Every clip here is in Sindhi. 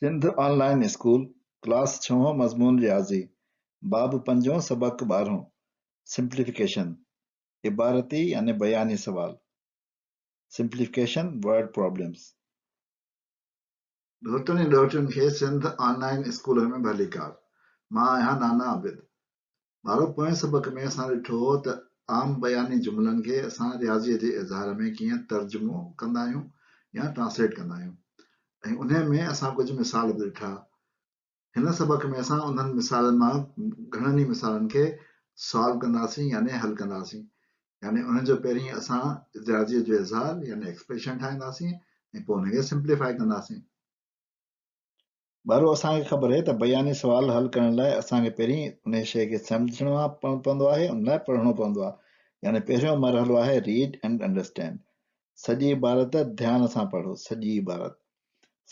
سنڌ آن لائين اسڪول، ڪلاس ڇهون مضمون رياضي، باب پنجون سبق ٻارهون، سمپليفڪيشن، عبارتي يعني بياني سوال، Simplification Word Problems. ڏوهٽن ۽ ڏوهٽين کي سنڌ آن لائين اسڪول ۾ ڀليڪار. مان آهيان نانا عابد. ٻارو پوئين سبق ۾ اسان ڏٺو هو ته عام بياني جملن کي اسان رياضيء جي اظهار ۾ ڪيئن ترجمو ڪندا آهيون يا ٽرانسليٽ ڪندا آهيون ۽ انهي ۾ اسان ڪجهه مثال به ڏٺا. هن سبق ۾ اسان انهن مثالن مان گهڻن ئي مثالن کي سالو ڪنداسين يعني حل ڪنداسين يعني انهن جو پهرين اسان رياضيء جو اظهار يعني ايڪسپريشن ٺاهينداسين ۽ پوء ان کي سمپليفائي ڪنداسين. ٻارو اسان کي خبر اهي ته بياني سوال حل ڪرڻ لاء اسان کي پهرين انهي شيء کي سمجهڻو پوندو آهي ان لاء پڙهڻو پوندو آهي يعني پهريون مرحلو آهي ريڊ اينڊ انڊرسٽينڊ سڄي عبارت ڌيان سان پڙهو سڄي عبارت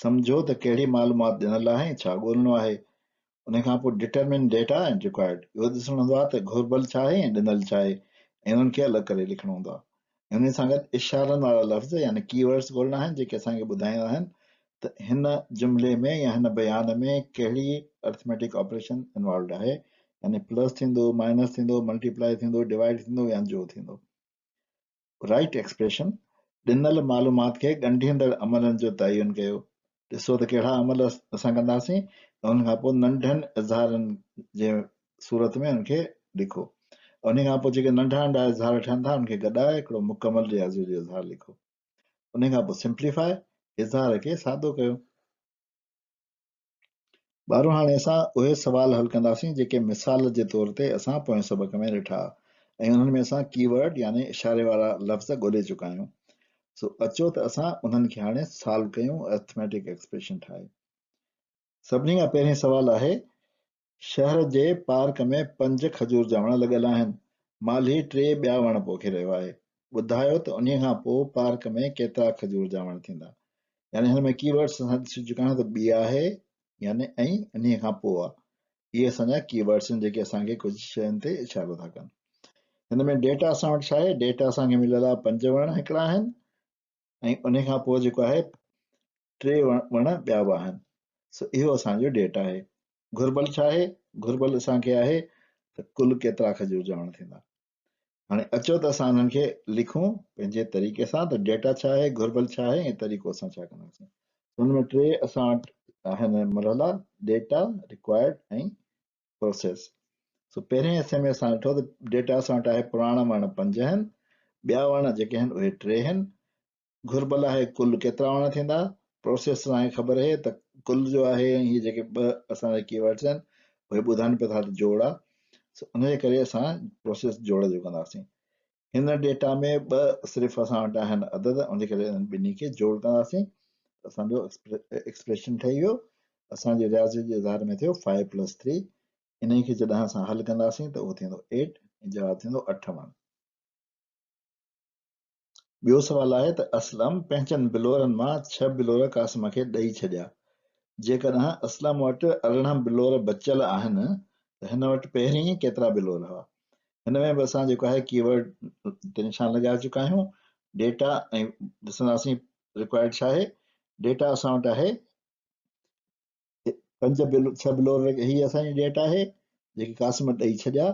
سمجهو ته ڪهڙي معلومات ڏنل آهي ۽ ڇا ڳولڻو آهي ان کان پوء ڊٽرمن ڊيٽا اينڊ رڪوائرڊ اهو ڏسڻو هوندو آهي ته گهربل ڇا آهي ۽ ڏنل ڇا آهي ۽ انهن کي الڳ ڪري لکڻو هوندو آهي ۽ انهي سان گڏ اشارن وارا لفظ يعني ڪي ورڊز ڳولڻا آهن جيڪي اسان کي ٻڌائيندا آهن ته هن جملي ۾ يا هن بيان ۾ ڪهڙي ارٿميٽڪ آپريشن انوالوڊ آهي يعني پلس ٿيندو، مائنس ٿيندو، ملٽيپلائي ٿيندو، ڊوائيڊ ٿيندو يا جو ٿيندو. رائيٽ ايڪسپريشن، ڏنل معلومات کي ڳنڍيندڙ عملن جو تعين ڪيو. ڏسو ته ڪهڙا عمل اسان ڪنداسين ۽ ان کان پوء ننڍن اظهارن جي صورت ۾ ان کي لکو. ان کان پوء جيڪي ننڍا ننڍا اظهار ٺهن ٿا ان کي گڏائي هڪڙو مڪمل رياضيء جو اظهار لکو. ان کان پوء سمپليفائي، اظهار کي سادو ڪيو. ٻارو هاڻي اسان اهي سوال حل ڪنداسين جيڪي مثال جي طور تي اسان پوئين سبق ۾ ڏٺا ۽ انهن ۾ اسان ڪي ورڊ يعني اشاري وارا لفظ ڳولي چڪا آهيون. سو اچو ته اسان انهن کي هاڻي سالو ڪيون ارٿميٽڪ ايڪسپريشن ٺاهي. سڀني کان پهرين سوال آهي شهر جي پارڪ ۾ پنج کجور جا وڻ لڳل آهن. مالهي ٽي ٻيا وڻ پوکي رهيو آهي. ٻڌايو ته انهيء کان پوء پارڪ ۾ ڪيترا کجور جا وڻ ٿيندا؟ يعني هن ۾ ڪي ورڊس اسان ڏسي چڪا آهيون ته ٻي آهي يعني ۽ انهيء کان پوء آ. اهي اسان جا ڪي ورڊس آهن جيڪي اسان کي ڪجهه شين تي اشارو ٿا ڪن. هن ۾ ڊيٽا اسان وٽ ڇا آهي؟ ڊيٽا اسان کي مليل آهي پنج وڻ هڪڙا آهن ۽ انهيء کان پوء جيڪو آهي ٽي وڻ ٻيا به آهن. سو اهو اسان جو ڊيٽا آهي. گهربل ڇا آهي؟ گهربل اسان کي آهي ته ڪل ڪيترا کجور جا وڻ ٿيندا. هاڻي اچو ته اسان انهن کي لکون پنهنجي طريقي سان ته ڊيٽا ڇا آهي، گهربل ڇا آهي ۽ طريقو اسان ڇا ڪنداسين. ان ۾ ٽي اسان وٽ آهن مرحلا، ڊيٽا، رڪوائرڊ ۽ پروسيس. سو پهرين حصي ۾ اسان ڏٺو ته ڊيٽا اسان وٽ آهي پراڻا وڻ پنج آهن، ٻيا وڻ جيڪي آهن اهي ٽي آهن، گهربل آهي ڪل ڪيترا وڻ ٿيندا، پروسيس اسان کي خبر اهي ته ڪل جو آهي ۽ هي جيڪي ٻه اسان جا ڪي ورڊس آهن اهي ٻڌائن پيا ٿا ته جوڙ آ سو ان جي ڪري اسان پروسيس جوڙ جو ڪنداسين. هن ڊيٽا ۾ ٻه صرف اسان وٽ آهن عدد ان جي ڪري انهن ٻنهي کي جوڙ ڪنداسين اسان جو ايڪسپريشن ٺهي ويو اسان جي رياضي جي اظهار ۾ ٿيو فائيو پلس ٿري انهي کي جڏهن اسان حل ڪنداسين ته اهو ٿيندو ايٽ ۽ جواب ٿيندو اٺ وڻ. ٻيو سوال آهي ته اسلم پنهنجن بلورن مان ڇهه بلور قاسم کي ڏئي ڇڏيا. جيڪڏهن اسلم وٽ 18 بلور بچيل آهن ته هن وٽ پهرين ڪيترا بلور هئا؟ هن ۾ به اسان جيڪو آهي ڪي ورڊ تي نشان لڳائي چڪا آهيون. ڊيٽا ۽ ڏسنداسين رڪوائرڊ ڇا آهي. ڊيٽا اسان وٽ آهي پنج بلو ڇهه بلور هي اسان جي ڊيٽ آهي جيڪي قاسم ڏئي ڇڏيا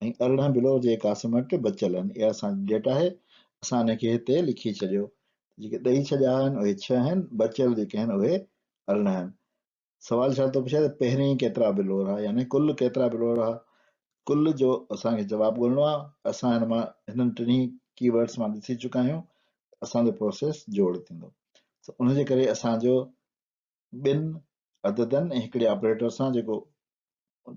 ۽ 18 بلور جيڪي قاسم وٽ بچيل آهن اها اسان جي ڊيٽ آهي اسان ان کي هتي لکي ڇڏيو جيڪي ڏئي ڇڏيا آهن اهي ڇهه آهن بچيل جيڪي آهن اهي 18 آهن سوال ڇا ٿو پڇي ته پهرين ڪيترا بلور ها يعني ڪل ڪيترا بلور ها ڪل جو اسان کي جواب ڳولڻو آهي اسان هن مان هنن ٽنهي ڪي ورڊس مان ڏسي چڪا آهيون اسان جو پروسيس جوڙ ٿيندو ان جي ڪري اسان جو ٻن عددن ۽ هڪڙي آپريٽر سان جيڪو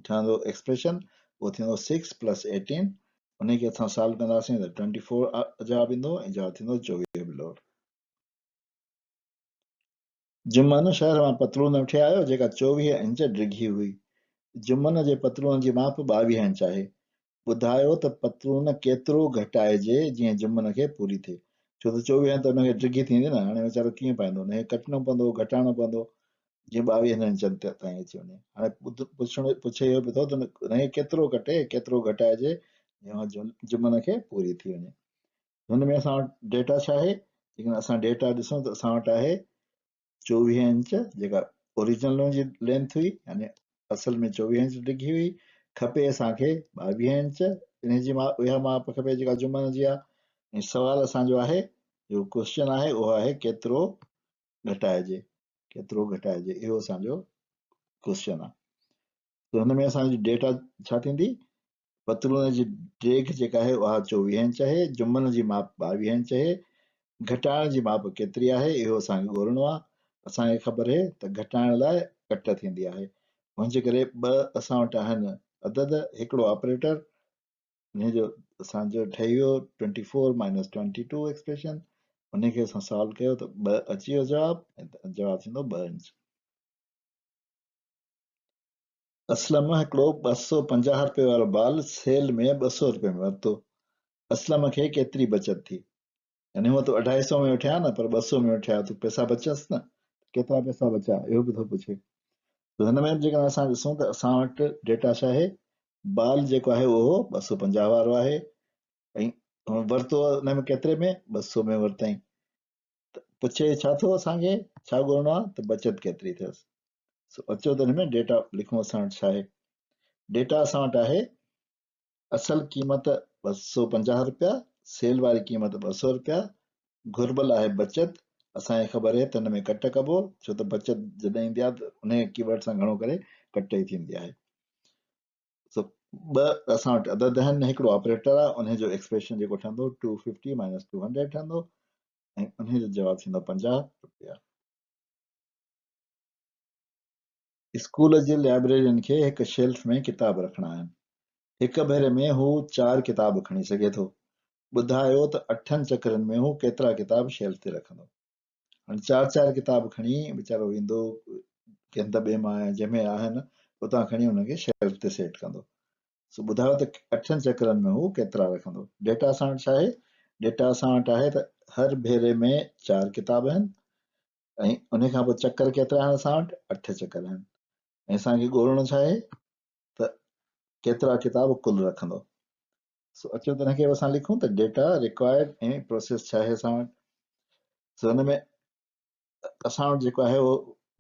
ٺهندو ايڪسپريشن اهو ٿيندو سڪس پلس ايٽين ان کي اسان سالو ڪنداسين ته ٽوئنٽي فور جواب ايندو ۽ جواب ٿيندو 24 بلور. جمن شهر مان پتلون وٺي آيو جيڪا 24 انچ ڊگهي هئي. جمن جي پتلون جي ماپ 22 انچ آهي. ٻڌايو ته پتلون ڪيترو گهٽائجي جيئن جمن کي پوري ٿئي. ڇو ته چوويهن ته ان کي ڊگهي ٿيندي نه، هاڻي ويچارو ڪيئن پائيندو، ان کي ڪٽڻو پوندو، گهٽائڻو پوندو، جيئن ٻاويهن انچن تائين اچي وڃي. هاڻي پڇڻ پڇي اهو پيو ٿو ته ان کي ڪيترو ڪٽي، ڪيترو گهٽائجي جيئن اها جمن کي پوري ٿي وڃي. هن ۾ اسان وٽ ڊيٽا ڇا آهي؟ جيڪڏهن اسان ڊيٽا ڏسون ته اسان وٽ آهي 24 انچ جيڪا اوريجنل ان جي لينٿ هئي يعني اصل ۾ 24 انچ ڊگهي هئي، کپي اسان کي 22 انچ، انهي جي اها ماپ کپي جيڪا جمن جي آهي ۽ سوال اسان جو آهي جو ڪوشچن آهي اهو آهي ڪيترو گهٽائجي، ڪيترو گهٽائجي، اهو اسان جو ڪوشچن آهي. ته هن ۾ اسان جي ڊيٽا ڇا ٿيندي؟ پتلون جي ڊيگهه جيڪا آهي اها 24 انچ آهي، جمن جي ماپ 22 انچ آهي، گهٽائڻ جي ماپ ڪيتري آهي اهو اسان کي ڳولڻو آهي. اسان کي خبر آهي ته گهٽائڻ لاء ڪٽ ٿيندي آهي. ان جي ڪري ٻه اسان وٽ آهن عدد، هڪڙو آپريٽر انهي جو اسان جو ٺهي ويو 24 minus 22 expression, انهي کي اسان سالو ڪيو ته ٻه اچي ويو جواب ۽ جواب ٿيندو 2 انچ. اسلم هڪڙو 250 رپئي وارو بال سيل ۾ 200 رپئي ۾ ورتو. اسلم کي ڪيتري بچت ٿي؟ يعني هونء ته اڍائي سئو ۾ وٺي ها نه پر 200 ۾ وٺي ها ته پئسا بچنس نه. ڪيترا پئسا بچيا اهو به ٿو پڇي. ته هن ۾ به جيڪڏهن اسان ڏسون ته اسان وٽ ڊيٽا ڇا آهي؟ بال جيڪو آهي اهو 250 وارو آهي ۽ ورتو ان ۾ ڪيتري ۾ 200 ۾ ورتائين. ته پڇي ڇا ٿو اسان کي ڇا ڳولڻو آهي ته بچت ڪيتري ٿيس. سو اچو ته هن ۾ ڊيٽا لکون اسان وٽ ڇا آهي. ڊيٽا اسان وٽ آهي اصل قيمت 250 رپيا، سيل واري قيمت 200 رپيا، گهربل آهي بچت، اسان کي خبر آهي ته هن ۾ ڪٽ ڪبو ڇو ته بچت جڏهن ايندي آهي ته انهي ڪي ورڊ سان گهڻو ڪري ڪٽ ئي ٿيندي آهي. سو ٻه اسان وٽ عدد آهن، هڪڙو آپريٽر آهي انهي جو ايڪسپريشن جيڪو ٺهندو 250 مائنس 200 ٺهندو ۽ انهي جو جواب ٿيندو 50 رپيا. اسڪول جي لائبريرين کي هڪ شيلف ۾ ڪتاب رکڻا آهن. هڪ ڀيري ۾ هو چار ڪتاب کڻي سگهي ٿو. ٻڌايو ته اٺن چڪرن ۾ هو ڪيترا ڪتاب شيلف تي رکندو. هاڻي چار چار ڪتاب کڻي ويچارو ويندو ڪنهن دٻي مان يا جنهن ۾ آهن اتان کڻي انهن کي شيلف تي سيٽ ڪندو. سو ٻڌايو ته اٺن چڪرن ۾ هو ڪيترا رکندو. ڊيٽا اسان وٽ ڇا آهي؟ ڊيٽا اسان وٽ آهي ته هر ڀيري ۾ چار ڪتاب آهن. ۽ انهي کان پوء چڪر ڪيترا آهن اسان وٽ؟ اٺ چڪر آهن ۽ اسان کي ڳولڻو ڇا آهي ته ڪيترا ڪتاب ڪل رکندو. سو اچو ته ان کي به اسان لکون ته ڊيٽا رڪوائرڊ ۽ پروسيس ڇا آهي اسان وٽ. سو ان ۾ اسان وٽ جيڪو آهي اهو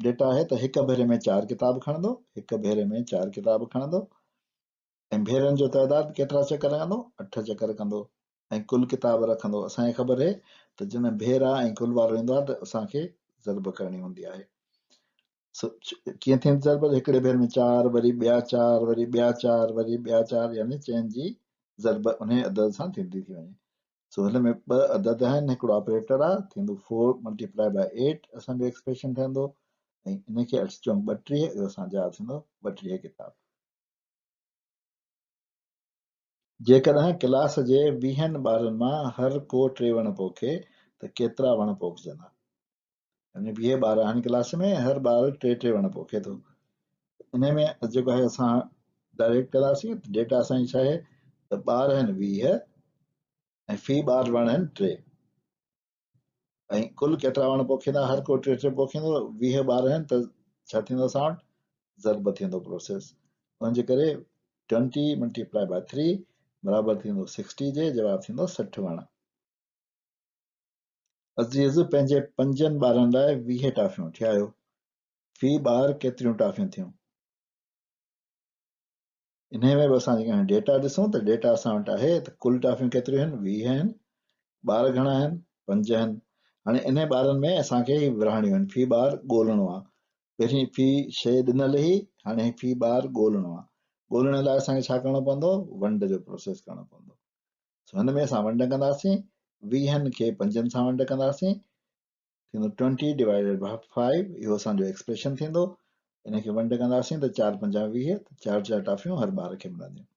ڊيٽا آهي ته هڪ ڀيري ۾ چار ڪتاب کڻندو، هڪ ڀيري ۾ چار ڪتاب کڻندو ۽ ڀيرن جو تعداد ڪيترا چڪر ڪندو؟ اٺ چڪر ڪندو ۽ ڪل ڪتاب رکندو. اسان کي خبر اهي ته جڏهن ڀيرا ۽ ڪل وارو ايندو آهي ته اسان کي ضرب ڪرڻي هوندي آهي. سو ڪيئن ٿيندي ضرب؟ هڪڙي ڀيري ۾ چار، وري ٻيا چار، وري ٻيا چار، وري ٻيا چار يعني چئن جي ضرب انهي عدد سان ٿيندي ٿي وڃي. سو هن ۾ ٻه عدد آهن، هڪڙو آپريٽر آهي، ٿيندو فور ملٽيپلائي باء ايٽ اسان جو ايڪسپريشن ٺهندو ۽ انهي کي اٺ چونڪ 32 اهو اسان جواب ٿيندو 32 ڪتاب. جيڪڏهن ڪلاس جي ويهن ٻارن مان هر ڪو ٽي وڻ پوکي ته ڪيترا وڻ پوکجندا؟ يعني 20 ٻار آهن ڪلاس ۾ هر ٻار ٽي ٽي وڻ پوکي ٿو. انهي ۾ جيڪو آهي اسان ڊائريڪٽ ڪنداسين ته ڊيٽا اسان جي ڇا آهي ته ٻار آهن 20 ۽ في ٻار وڻ آهن ٽي. ۽ ڪل ڪيترا وڻ پوکيندا؟ هر ڪو ٽي ٽي پوکيندو، 20 ٻار آهن ته ڇا ٿيندو اسان وٽ؟ ضرب ٿيندو پروسيس. ان جي ڪري 20 ملٽيپلائي باء 3 برابر ٿيندو 60 جي، جواب ٿيندو 60 وڻ. عزيز پنهنجي پنجن ٻارن لاء 20 ٽافيون وٺي آيو. في ٻار ڪيتريون ٽافيون ٿيون؟ انهيء ۾ به اسان جيڪڏهن ڊيٽا ڏسون ته ڊيٽا اسان وٽ آهي ته ڪل ٽافيون ڪيتريون آهن؟ 20 آهن. ٻار گهڻا آهن؟ پنج آهن. هاڻي انهي ٻارن ۾ اسان کي هي ورهاڻيون آهن. في ٻار ڳولڻو آهي. پهرين في شيء ڏنل هئي، هاڻي هي في ٻار ڳولڻو آهي. ڳولڻ لاء اسان کي ڇا ڪرڻو پوندو؟ ونڊ جو پروسيس ڪرڻو پوندو. سو هن ۾ اسان ونڊ ڪنداسين. ويهن کي پنجن سان ونڊ ڪنداسين. ٿيندو ٽوئنٽي ڊوائيڊيڊ باء فائيو اهو اسان جو ايڪسپريشن ٿيندو. ان کي ونڊ ڪنداسين ته چار پنجا 20 ته چار چار ٽافيون هر ٻار کي ملنديون.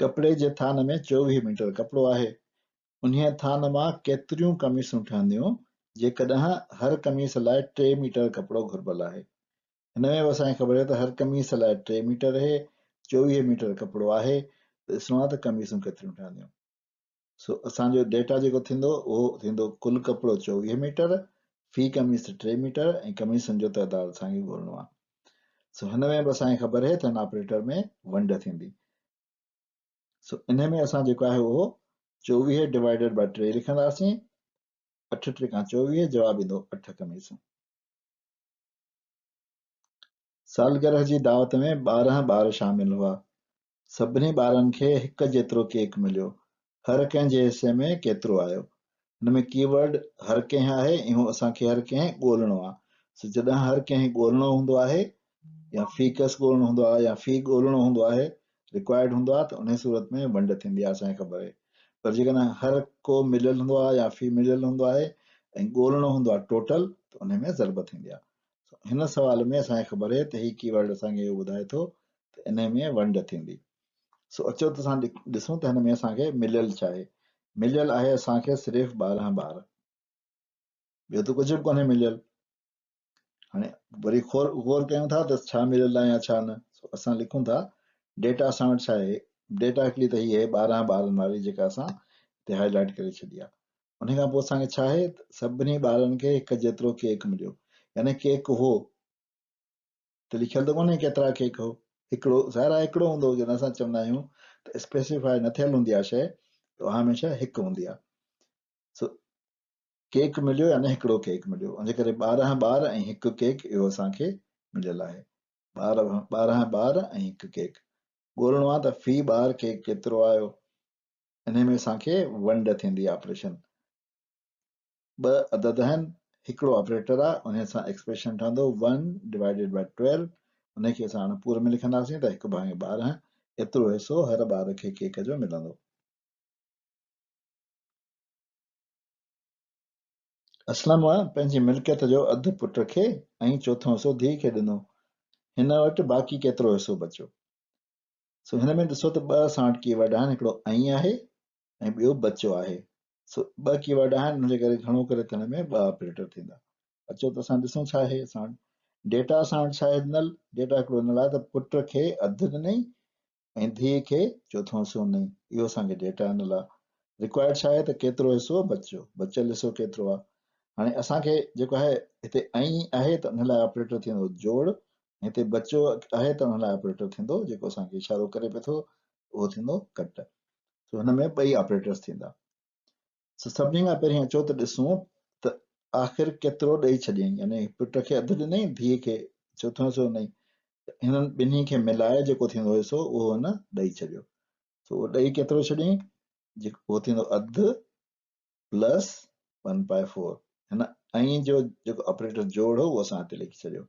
ڪپڙي جي ٿان ۾ 24 ميٽر ڪپڙو آهي. انهيء ٿان مان ڪيتريون قميصون ٺهنديون جيڪڏهن هر قميص لاء ٽي ميٽر ڪپڙو گهربل آهي؟ هن ۾ به اسان کي خبر آهي ته هر قميص لاء ٽي ميٽر اهي، 24 ميٽر ڪپڙو آهي ته ڏسڻو آهي ته قميصون ڪيتريون ٺهنديون. سو اسان جو ڊيٽا جيڪو ٿيندو اهو ٿيندو ڪل ڪپڙو 24 ميٽر، في قميص ٽي ميٽر ۽ قميصن جو تعداد اسان کي ڳولڻو آهي. سو هن ۾ به اسان کي خبر آهي ته هن آپريٽر ۾ ونڊ ٿيندي. سو انهي ۾ اسان جيڪو آهي اهو 24 ڊوائيڊيڊ باء ٽي لکنداسين. اٺ ٽيڪان 24، جواب ايندو 8 قميصون. سالگرهه جي دعوت ۾ 12 ٻار شامل هئا. سڀني ٻارن کي هڪ جيترو ڪيڪ مليو. هر ڪنهن جي حصي ۾ ڪيترو آيو؟ هن ۾ ڪي ورڊ هر ڪنهن آهي اهو اسان کي هر ڪنهن ڳولڻو آ. سو جڏهن هر ڪنهن ڳولڻو هوندو آهي يا في ڪس ڳولڻو هوندو آ يا في ڳولڻو هوندو آهي رڪوائرڊ هوندو آ ته انهي صورت ۾ ونڊ ٿيندي آ اسان کي خبر آهي پر جيڪڏهن هر ڪو مليل هوندو آ يا في مليل هوندو آهي ۽ ڳولڻو هوندو آ ٽوٽل ته انهي ۾ ضرب ٿيندي آ. هن سوال ۾ اسان کي خبر آهي ته هي ڪي ورڊ اسان کي اهو ٻڌائي ٿو ته انهي ۾ ونڊ ٿيندي. سو اچو ته اسان ڏسون ته هن ۾ اسان کي مليل ڇا آهي. مليل آهي اسان کي صرف 12 ٻار. ٻيو ته ڪجهه به ڪونهي مليل. هاڻي وري غور ڪيون ٿا ته ڇا مليل آهي يا ڇا نه. سو اسان لکون ٿا ڊيٽا اسان وٽ ڇا آهي. ڊيٽا هڪڙي ته هي آهي 12 ٻارن واري جيڪا اسان هتي هائي لائيٽ ڪري ڇڏي آهي. انهي کان پوء اسان کي ڇا آهي ته سڀني ٻارن کي هڪ جيترو ڪيڪ مليو يعني ڪيڪ هو ته لکيل ته ڪونهي ڪيترا ڪيڪ هو هڪڙو ظاهر آهي هڪڙو هوندو جڏهن اسان چوندا آهيون ته اسپيسيفائي نه ٿيل هوندي آهي شيء ته اها هميشه هڪ هوندي آهي سو ڪيڪ مليو يعني هڪڙو ڪيڪ مليو ان جي ڪري 12 ٻار ۽ هڪ ڪيڪ اهو اسان کي مليل آهي 12 ٻار ۽ هڪ ڪيڪ ڳولڻو آهي ته في ٻار ڪيڪ ڪيترو آيو انهي ۾ اسان کي ونڊ ٿيندي آپريشن ٻه عدد آهن هڪڙو آپريٽر آهي انهي سان ايڪسپريشن ٺهندو ون ڊوائيڊيڊ بائي ٽويلو انهي کي اسان هاڻي پور ۾ لکنداسين ته هڪ ڀاڱي 12 ايترو حصو هر ٻار کي ڪيڪ جو ملندو. اسلم پنهنجي ملڪيت جو اڌ پٽ کي ۽ چوٿون حصو ڌيء کي ڏنو. هن وٽ باقي ڪيترو حصو بچيو؟ سو هن ۾ ڏسو ته ٻه اسان وٽ ڪي ورڊ آهن هڪڙو ۽ آهي ۽ ٻيو بچو آهي. سو ٻه ڪي ورڊ آهن ان جي ڪري گهڻو ڪري ته هن ۾ ٻه آپريٽر ٿيندا. اچو ته اسان ڏسون ڇا آهي اسان وٽ ڊيٽا اسان وٽ ڇا آهي ڏنل ڊيٽا هڪڙو ڏنل آهي ته پٽ کي اڌ ڏنئي ۽ ڌيء کي چوٿون حصو ڏنئي اهو اسان کي ڊيٽا ڏنل آهي. رڪوائرڊ ڇا آهي ته ڪيترو حصو بچيو بچيل حصو ڪيترو آهي. هاڻي اسان کي جيڪو آهي هتي ۽ آهي ته ان لاء آپريٽر ٿيندو جوڙ هتي بچو آهي ته ان لاء آپريٽر ٿيندو جيڪو اسان کي اشارو ڪري پيو ٿو اهو ٿيندو ڪٽ. سو هن ۾ ٻئي آپريٽرس ٿيندا. سو سڀني کان پهرين اچو ته ڏسون ته آخر ڪيترو ڏئي ڇڏيائين يعني پٽ کي اڌ ڏنائين ڌيء کي چوٿون حصو ڏنائين ته هنن ٻنهي کي ملائي جيڪو ٿيندو حصو اهو هن ڏئي ڇڏيو. سو اهو ڏئي ڪيترو ڇڏيائين جيڪو اهو ٿيندو اڌ پلس ون پائي فور هن ۽ جو جيڪو آپريٽر جوڙ هو اهو اسان هتي لکي ڇڏيو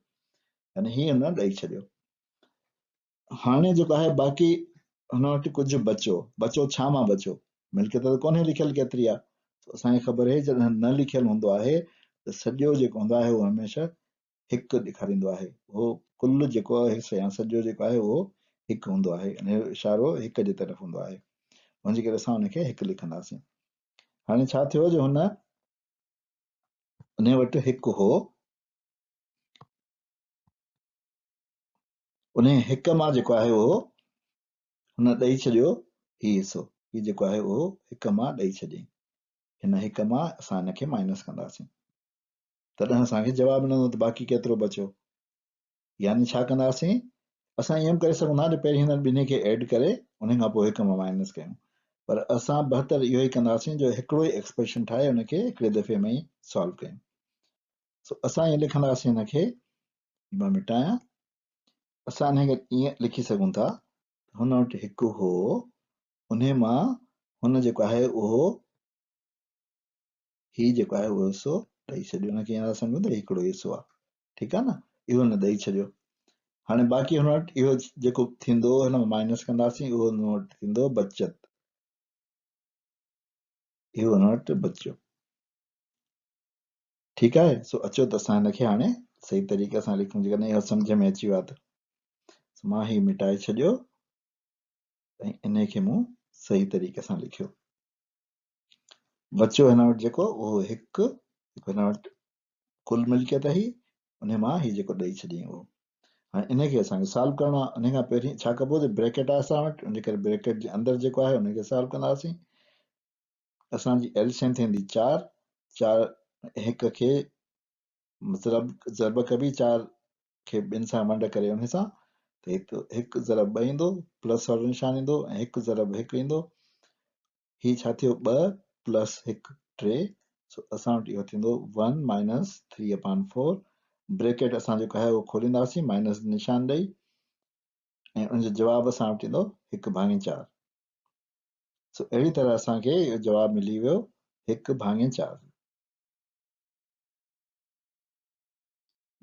يعني هي هن ڏئي ڇڏيو. هاڻي جيڪو آهي باقي هن وٽ ڪجهه بچو، بچو ڇا مان بچو؟ ملڪيت ته ڪونهي لکيل ڪيتري آهي. اسان کي خبر آهي جڏهن نه لکيل هوندو آهي ته سڄو جيڪو هوندو آهي اهو هميشه هڪ ڏيکاريندو آهي. اهو ڪل جيڪو آهي يا سڄو جيڪو آهي اهو هڪ هوندو آهي ان جو اشارو هڪ جي طرف هوندو آهي ان جي ڪري اسان ان کي هڪ لکنداسين. هاڻي ڇا ٿيو جو هن ان وٽ هڪ هو ان هڪ مان جيڪو آهي اهو هن ڏئي ڇڏيو هي حصو هي جيڪو آهي اهو هڪ مان ڏئي ڇڏيائين هن هڪ مان اسان هن کي مائنس ڪنداسين تڏهن اسان کي جواب ملندو ته باقي ڪيترو بچيو. يعني ڇا ڪنداسين اسان ائين به ڪري سگهون ٿا جو پهرين هنن ٻنهي کي ايڊ ڪري انهي کان پوء هڪ مان مائنس ڪيون پر اسان بهتر اهو ئي ڪنداسين جو هڪڙو ئي ايڪسپريشن ٺاهي ان کي هڪڙي دفعي ۾ ئي سالو ڪيون. سو اسان ائين لکنداسين هن کي مان مٽايان اسان انهي کي ائين لکي سگهون ٿا هن وٽ هڪ هو انهي مان هن جيڪو آهي اهو هي جيڪو آهي اهو حصو ڏئي ڇڏيو ان کي ائين ٿا سمجهون ته هڪڙو حصو آهي ٺيڪ آهي نه اهو هن ڏئي ڇڏيو هاڻي باقي هن وٽ اهو جيڪو ٿيندو هن مان مائنس ڪنداسين اهو هن وٽ ٿيندو بچت اهو هن وٽ بچيو ٺيڪ آهي سو اچو ته اسان هن کي هاڻي صحيح طريقي سان لکون جيڪڏهن اهو سمجھ ۾ اچي ويو آهي ته مان هي مٽائي ڇڏيو ۽ ان کي مون صحيح طريقي سان لکيو بچيو هن وٽ جيڪو اهو هڪ هن وٽ ڪل ملڪيت هئي ان مان هي جيڪو ڏئي ڇڏيائين اهو هاڻي ان کي اسان کي سالو ڪرڻو آهي ان کان پهرين ڇا ڪبو ته بريڪيٽ آهي اسان وٽ ان جي ڪري بريڪيٽ جي اندر جيڪو آهي ان کي سالو ڪنداسين اسان جي ايل سين ٿيندي 4 4 هڪ کي مطلب ضرب ڪبي 4 کي ٻن سان ونڊ ڪري ان سان ته هڪ هڪ ضرب 2 ايندو پلس وارو نشان ايندو ۽ هڪ ضرب 1 ايندو هي ڇا ٿيو 2 پلس 1 3. سو اسان وٽ اهو ٿيندو one minus three upon four bracket اسان جيڪو آهي اهو کولينداسين مائنس نشان ڏئي ۽ ان جو جواب اسان وٽ ايندو هڪ ڀاڱي چار. سو اهڙي طرح اسان کي اهو جواب ملي ويو هڪ ڀاڱي چار.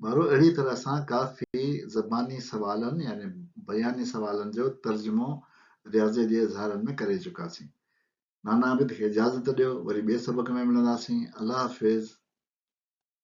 ٻارو اهڙي طرح سان ڪافي زباني سوالن يعني بياني سوالن جو ترجمو رياضيء جي اظهارن ۾ ڪري چڪاسين. نانا عابد کي اجازت ڏيو وري ٻئي سبق ۾ ملنداسين. الله حافظ.